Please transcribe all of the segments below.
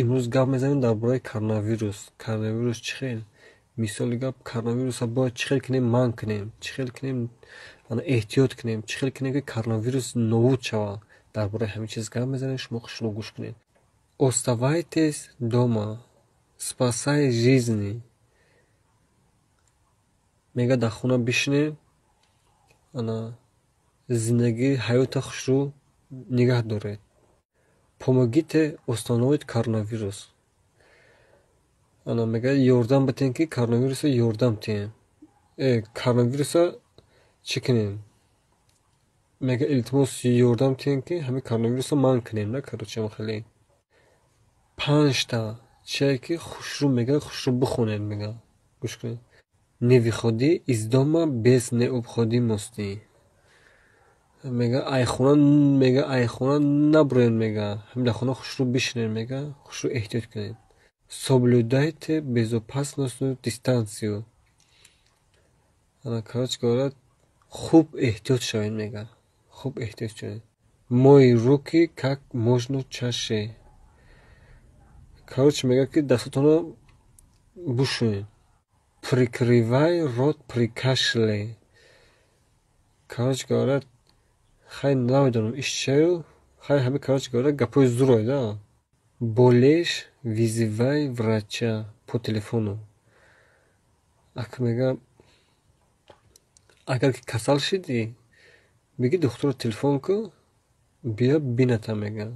Имрӯз гап мезанем дар бораи коронавирус. Коронавирус чӣ хел? Мисоли гап, коронавируса бояд чӣ хел кунем, манъ кунем, чӣ хел кунем, эҳтиёт кунем, чӣ хел кунем, ки коронавирус нобуд шавад. Дар бораи ҳамин чиз гап мезанем, шумо хушрӯ гӯш кунед. Оставайтесь дома, спасай жизни. Мега, дар хона бишинед, ана зиндагӣ, ҳаёта хушрӯ нигаҳ доред. Помогите остановить коронавирус. Ана мега, ёрдам битем, ки коронавируса ёрдам тиҳем. Коронавируса чӣ кунем? Мега, илтимос, ёрдам тиҳем, ки ҳамин коронавируса манъ кунем, да, короче, хеле. Панҷта чие, ки хушрӯ, мега, хушрӯ бихонед, мега. Гӯш кунед. Не выходи из дома без необходимости. Мега, айхона, мега, айхона набуроед, мега. Ҳамин дар хона хушрӯ бишинед, мега, хушрӯ эҳтиёт кунед. Соблюдайте безопасную дистанцию. Ана, короче говоря, хуб эҳтиёт шавед, мега. Хуб эҳтиёт шавед. Мой руки как можно чаще. Короче, мега, ки дастотонро бушӯед. Прикрывай рот при кашле. Короче говоря, хай, намедонам иш чию, хай, ҳами, короче говоря, гапҳои зурое, да. Болеешь — вызывай врача по телефону. Ак мега, агар ки касал шидӣ, бигӣ духтурро телефон кун, биё бината, мега.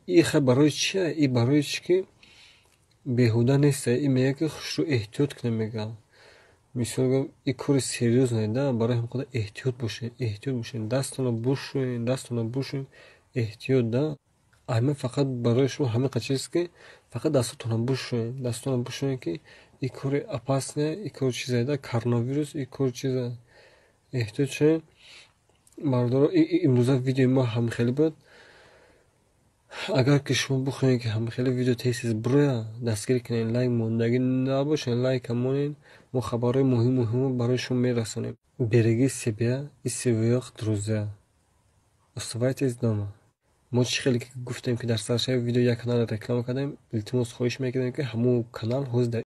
И хай барои чия? И барои чӣ ки беҳуда неста. И мега, ки хушрӯ эҳтиёт кунем, мега. Мисол, и кори серьёзное, да, барои ҳамин қадар эҳтиёт бошед, эҳтиёт бошед, дастонро бушӯед, дастонро бушӯед, эҳтиёт, да. Ама фақат барои шумо ҳамин қадр чиз, ки фақат дастотонро бушӯед, дастотонро бушӯед, ки и кори опасное, и кори чизе, да, коронавирус и кори чизе. Эҳтиёт шавед. Бародаро, имрӯза видеои мо ҳамхелӣ буд. Агар ки шумо бихоҳед, ки ҳамхеле видео тез-тез бирояд, дастгирӣ кунед, лайк мондагӣ набошед, лайка монед, мо хабарҳои муҳим муҳимро барои шумо мерасонем. Береги себя и своих друзей. Оставайтесь дома. Мо чӣ хеле ки гуфтем, ки дар саршави видео як каналро реклама кардем, илтимос, хоҳиш мекардем, ки ҳамун канал ҳозир дар